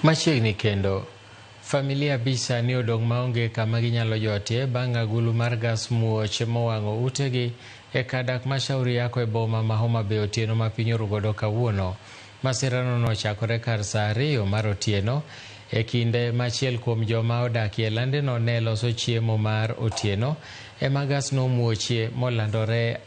Machiegni kendo, familia abich sani odong' maonge kama ginyalo jotie bang' agulu mar gas muoch mowang'o utegi e kar dak ma Shauri Yako e boma ma Homa Bay otieno ma piny orugodo kawuono. Masirano nochakore kar saa 2 mar otieno e kinde ma achiel kuom joma odakie e landeno ne loso chiemo mar otieno ema gas nomuochie molandore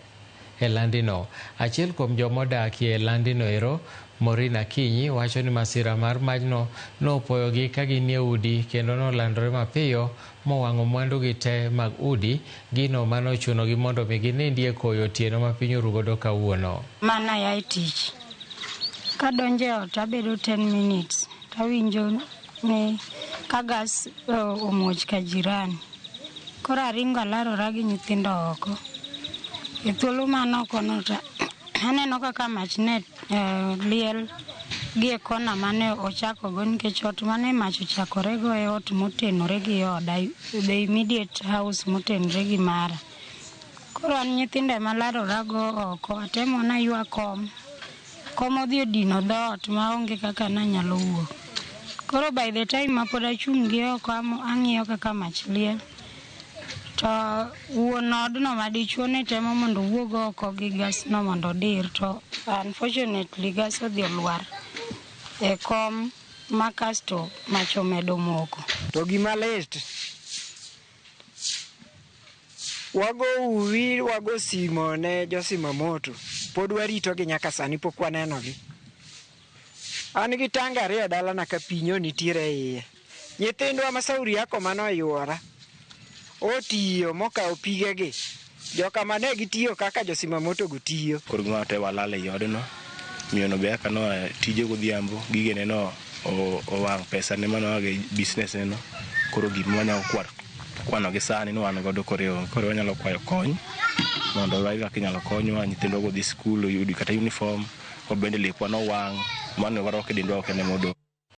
e landino. Achiel kuom joma odakie e landino ero, Maureen Akinyi, wacho ni masira mar majno nopoyogi ka ginie udi kendo nolandore mapiyo mowang'o mwandugi te mag udi, gino manochunogi mondo mi ginindie koyo otieno ma piny orugodo kawuono. Mana ya e tich. Kadonjo e ot abedo 10 minutes tawinjo ni ka gas omuoch ka jirani. Koro aringo alarora gi nyithindo oko. E thuolo man oko no to aneno kaka mach ne liel gi e kona mane ochakogo, nikech ot mane mach ochakorego e ot motenore gi oda, the immediate house motenore gi mara. Koro an nyithindo ema alarora go oko, atemo naywa kom, kom odhi odino dhoot maonge kaka nanyalo wuok. Koro by the time mapod achung' gi oko ang'iyo kaka mach liel, to wuon odno madichuo ne temo mondo owuog oko gi gas no mondo odir, to unfortunately gas odhi olwar e kom ma kasto mach omedo moko. To gima lit, wago uwi, wago simo ne josimamoto, pod waritogi nyaka sani pok wanenogi. An gi tanga 2 e dalana ka pi nyo nitiere e iye. Nyithindwa ma Sauri Yako manoyuora otiyo mokawo pigegi. Joka mane gitiyo kaka josimamoto go tiyo. Koro gima te walal ei odno. Miyono be kaka noa tije godhiambo, gigene no owang' pesa ne manoa gi business ne no. Koro gima wanyalo kwano gi sani ni wan godo koro onge. Koro wanyalo kwayo kony mondo wayud kaka inyalo konywa, nyithindwa go dhi skul oyud kata uniform, wabende lepwa nowang', mano warwako e dendwa ok en ema odong'.